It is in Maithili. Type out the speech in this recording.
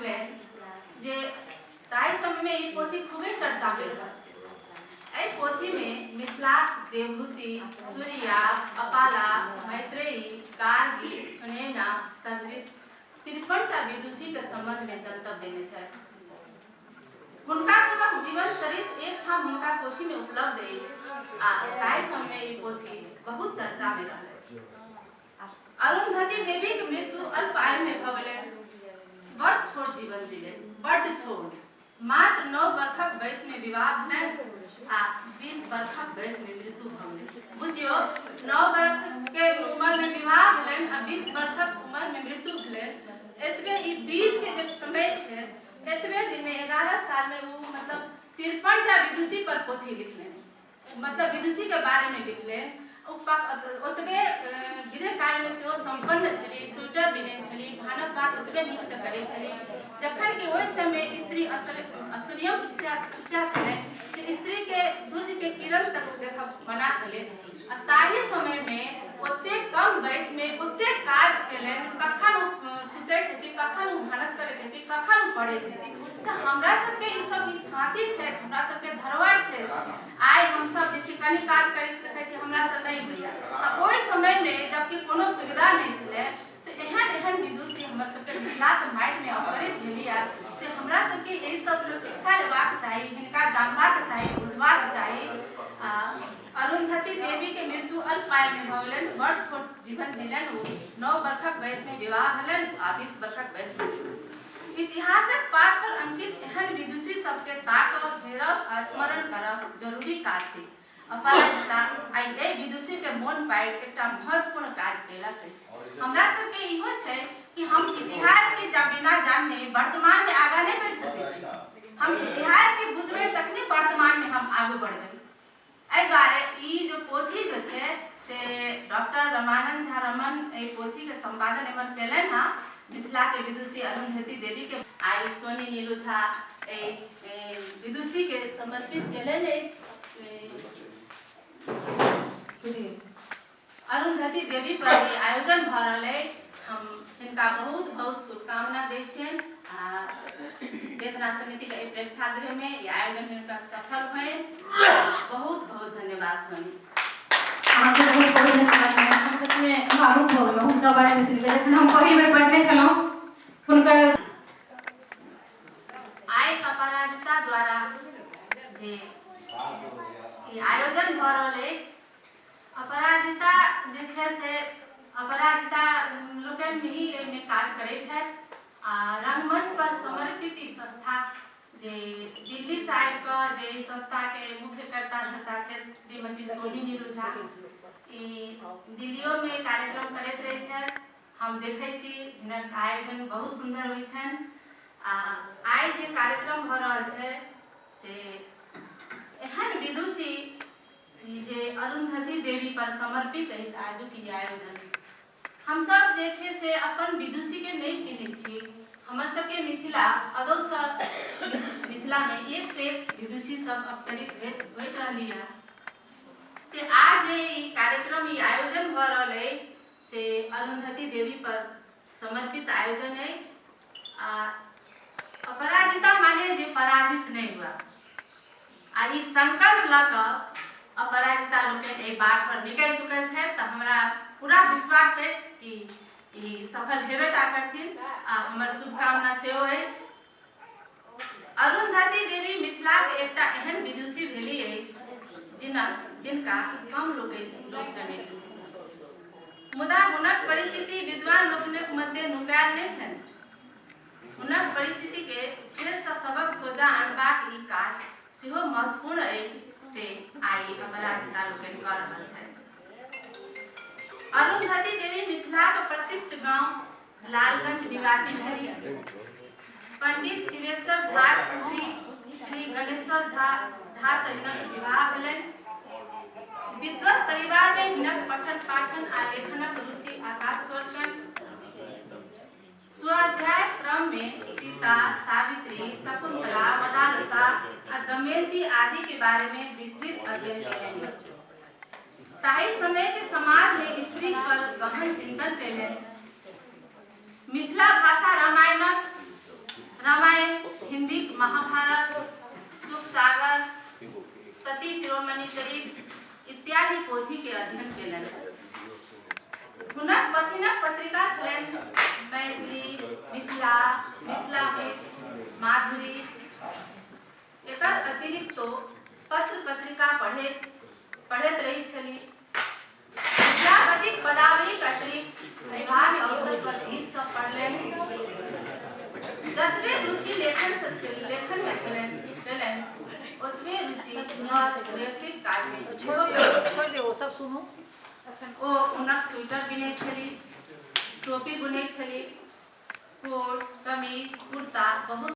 लिखलनि जे ताहि समयमे ई पोथी खूबे चर्चामे रहल। एहि पोथीमे मिथिलाक देवहूति, सूर्या, अपाला, मैत्रेयी, गार्गी, सुनैना सदृश 53टा विदुषीके सम्बन्धमे जनतब देने छथि। हुनका सभक जीवन चरित्र एकठाम हिनका पोथीमे उपलब्ध अछि आ ताहि समयमे ई पोथी बहुत चर्चामे रहलै। अरुंधति देवीक मृत्यु अल्प आयुमे भऽ गेलनि। बड़ छोट जीवन जीलनि, बड्ड छोट। मात्र 9 बरखक वयसमे विवाह भेलनि आ 20 बरखक वयसमे मृत्यु भऽ गेलनि। बुझियौ, 9 बरसके उमरमे विवाह भेलनि आ 20 बरखक उमरमे मृत्यु भेलनि। एतबे ई बीचके जे समय छै, एतबे दिनमे 11 सालमे ओ मतलब 53टा विदुषी पर पोथी लिखलनि, मतलब विदुषीके बारेमे लिखलनि। ओतबे गृह कार्यमे सेहो सम्पन्न छली, स्वेटर बिनै छली, भानस भात ओतबे नीकसँ करै छली। जखन कि ओहि समय स्त्री असूर्यम कृष्या छलै जे स्त्रीके सूर्यके किरण तक देखब मना छलै, आ ताहि समयमे ओतेक कम वयसमे ओतेक काज केलनि। कखन ओ सुतैत हेती, कखन ओ भानस करैत हेती, कखन ओ पढ़ैत हेती। तऽ हमरा सबके ई सब ई खाँती छै, हमरा सबके धरोहर छै। आइ हमसब जे छै कनि काज करै छी देखै छी हमरा सब नहि होइए। आ ओहि समयमे जबकि कोनो सुविधा नहि छलै, से एहन एहन विदुषी हमर सबके मिथिलाके माटिमे अवतरित भेली है, से हमरा सबके एहि सबसँ शिक्षा लेबाक चाही, हिनका जानबाक चाही, बुझबाक चाही। अरुंधति देवी के मृत्यु अल्प आयुमे भऽ गेलनि, बड़ छोट जीवन जीलनि ओ। 9 बरखक वयसमे विवाह भेलनि आ 20 बरखक वयसमे। इतिहासक पात पर अंकित एहन विदुषी सबके ताकब, हेरब आ स्मरण करब जरूरी काज थिक। अपराजिता आइ एहि विदुषी के मोन पाड़ि एकटा महत्वपूर्ण काज केलक अछि। हमरा सबके इहो छै कि हम इतिहास के बिना जानने वर्तमान में आगाँ नहि बढ़ि सकै छी। हम इतिहास के बुझबै तखने वर्तमान में हम आगू बढ़बै। एहि दुआरे ई जो पोथी जो छै से डॉक्टर रमानंद झा रमन एहि पोथी के संपादन एमहर केलनि हँ। मिथिला के विदुषी अरुंधति देवी के आइ सोनी नीलू झा एहि विदुषी के समर्पित केलनि अछि। अरुंधति देवी पर ई आयोजन भऽ रहल अछि। हम हिनका बहुत बहुत शुभकामना दै छियनि आ चेतना समिति के एहि प्रेक्षागृह में ई आयोजन हिनका सफल होइन। बहुत बहुत धन्यवाद सोनी। अहाँके बहुत बहुत धन्यवाद मैम। हम सचमे भावुक भऽ गेलहुँ हुनका बारेमे सुनि कऽ। जखन हम पहिल बेर पढ़ने छलहुँ हुनकर आइ अपराजिता द्वारा जे ई आयोजन भऽ रहल अछि, अपराजिता जे छै से अपराजिता लोकनि ही एहिमे काज करै छथि आ रंगमंच पर समर्पित ई संस्था जे दिल्लीसँ आबि कऽ जे ई संस्थाके मुख्य कर्ता धर्ता छथि श्रीमती सोनी नीलू झा, ई दिल्लियोमे कार्यक्रम करैत रहै छथि। हम देखै छी हिनक आयोजन बहुत सुन्दर होइ छनि। आ आइ जे कार्यक्रम भऽ रहल छै से एहन विदुषी ई जे अरुंधति देवी पर समर्पित अछि आजुक ई आयोजन। हमसब जे छै से अपन विदुषीके नहि चिन्है छी। हमर सबके मिथिला अदौसँ मिथिलामे एक से एक विदुषी सब अवतरित होइत रहली है। से आज जे ई कार्यक्रम ई आयोजन भऽ रहल अछि से अरुंधति देवी पर समर्पित आयोजन अछि। आ अपराजिता माने जे पराजित नहि हुआ, आ ई संकल्प लऽ कऽ अपराजिता लोकनि एहि बाट पर निकलि चुकल छथि। तऽ हमरा पूरा विश्वास अछि कि ई सफल हेबे टा करथिन आ हमर शुभकामना सेहो अछि। अरुंधति देवी मिथिलाक एकटा एहन विदुषी भेली अछि जिनका कम लोक जनै छथिन, मुदा हुनक परिचिति विद्वान लोकनिक मध्य नुकायल नहि छनि। हुनक परिचितिके फेरसँ सबक सोझा अनबाक ई काज सेहो महत्वपूर्ण अछि, से आइ अपराजिता लोकनि कऽ रहल छथि। अरुंधति देवी मिथिलाक प्रतिष्ठित गांव लालगंज निवासी छलीह। पंडित शिवेश्वर झाक पुत्री श्री गणेश्वर झा से हिनक विवाह भेलनि। विद्वत परिवार में हिनक पठन पाठन आ लेखनक रुचि आकाश छोड़लनि। स्वाध्याय क्रम में सीता, सावित्री, शकुंतला, मदालसा आ दमयंती आदि के बारे में विस्तृत अध्ययन केलनि। ताहि समय के समाज में स्त्री पर गहन चिंतन केलनि। मिथिला भाषा रामायणक महाभारत, सुख सागर, सती शिरोमणि चरित इत्यादि पोथी के अध्ययन केलनि। हुनक पसिनक पत्रिका छलनि मैथिली, मिथिला, मिथिला मित्र, माधुरी। एकर अतिरिक्त पत्र पत्रिका पढ़ैत रहैत छली। विद्यापतिक पदावलीक अतिरिक्त विवाह अवसर पर गीत सब पढ़लनि। जतबे रुचि लेखन में छलनि ओतबे रुचि गृहस्थीक काज में। सब सुनू। ओ हुनक स्वेटर बिनैत छली, टोपी बुनैत छली, कोट, कमीज, कुर्ता बहुत